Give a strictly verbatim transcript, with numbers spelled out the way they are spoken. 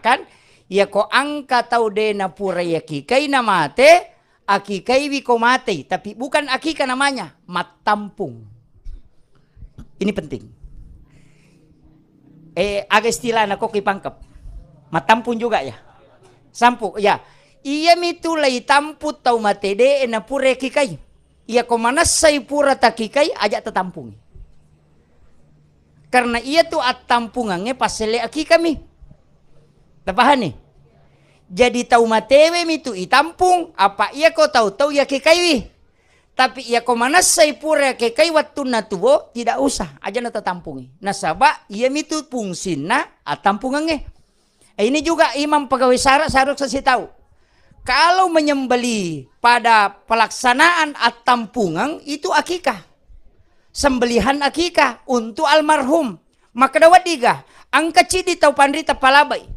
Kan? Iya ko engka tau de napura yakikai namate, akikaiwi ko matei, tapi bukan akika namanya, mattampung. Ini penting. Eh, aga istilahna ko ki pangkep? Mattampung juga ya? Sampu, ya. Iya mitu lai tampu tau mate de napura yakikai. Iya ko manessai pura takikai, aja tatampungi. Karena iya tu attampungangnge passele akikami. Tapahani? Jadi tau matewe mitu itampung, apa iya ko tau-tau yakikaiwi. Tapi iya ko manessai pura yakikai wattunna tuo, tidak usah, aja natatampungi. Nasaba iya mitu fungsinna attampungangnge. Eh, ini juga imam pegawai sara seharusnya sih tahu. Kalau menyembelih pada pelaksanaan attampungang itu akikah. Sembelihan akikah untuk almarhum. Makkeda weddiga, engka cidi tau panrita palabai.